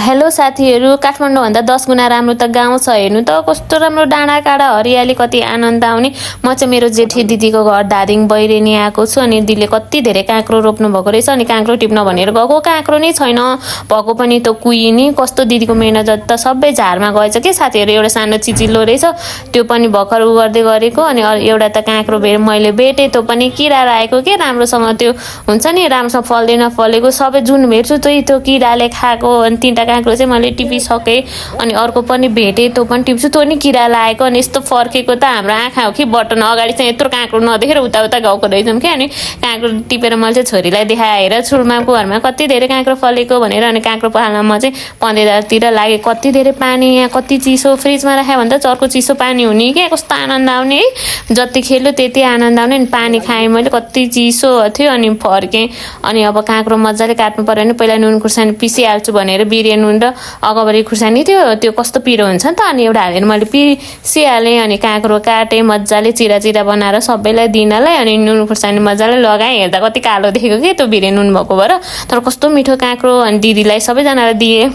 Hello साथीहरू, काठमाडौँभन्दा 10 गुणा राम्रो त गाउँ छ। हेर्नु त कस्तो राम्रो डाँडा काँडा हरियाली, कति आनन्द आउने। म चाहिँ मेरो जेठी दिदीको घर धादिङ बैरेनी आएको छु अनि दिदीले कति धेरै काँक्रो रोप्नु भएको रहेछ अनि काँक्रो टिप्न भनेर गएको, काँक्रो नै छैन भएको पनि त कुही नि। कस्तो दिदीको मेहनत त सबै झारमा गएछ के साथीहरू। एउटा सानो चिचिलो रहेछ त्यो पनि भर्खर उ गर्दै गरेको अनि एउटा त काँक्रो मैले भेटेँ त्यो पनि किरा आएको के राम्रोसँग त्यो हुन्छ नि राम्रोसँग फल्दैन फलेको सबै जुन भेट्छु त्यो किराले खाएको। अनि तीनटा काँक्रो चाहिँ मैले टिपिसकेँ अनि अर्को पनि भेटेँ त्यो पनि टिप्छु त्यो नि किरा लागेको अनि यस्तो फर्केको त हाम्रो आँखा हो कि बटन अगाडि चाहिँ यत्रो काँक्रो नदेखेर उता गएको रहेछौँ क्या। अनि काँक्रो टिपेर मैले चाहिँ छोरीलाई देखाएर छुर्माको घरमा कति धेरै काँक्रो फलेको भनेर अनि काँक्रो पहाल्न म चाहिँ पन्देदारतिर लागेँ। कति धेरै पानी यहाँ, कति चिसो, फ्रिजमा राख्यो भने त चर्को चिसो पानी हुने क्या, कस्तो आनन्द आउने है। जति खेल्यो त्यति आनन्द आउने। अनि पानी खाएँ मैले, कति चिसो थियो अनि फर्केँ। अनि अब काँक्रो मजाले काट्नु पर्यो भने पहिला नुन खुर्सानी पिसिहाल्छु भनेर बिरे नुन र अगबरी खुर्सानी थियो त्यो कस्तो पिरो हुन्छ नि त अनि एउटा हालेर मैले पिसिहालेँ अनि काँक्रो काटेँ मजाले चिरा चिरा बनाएर सबैलाई दिनलाई अनि नुन खुर्सानी मजाले लगाएँ। हेर्दा कति कालो देखेको के त्यो बिरे नुन भएको भएर, तर कस्तो मिठो काँक्रो। अनि दिदीलाई सबैजनालाई दिएँ।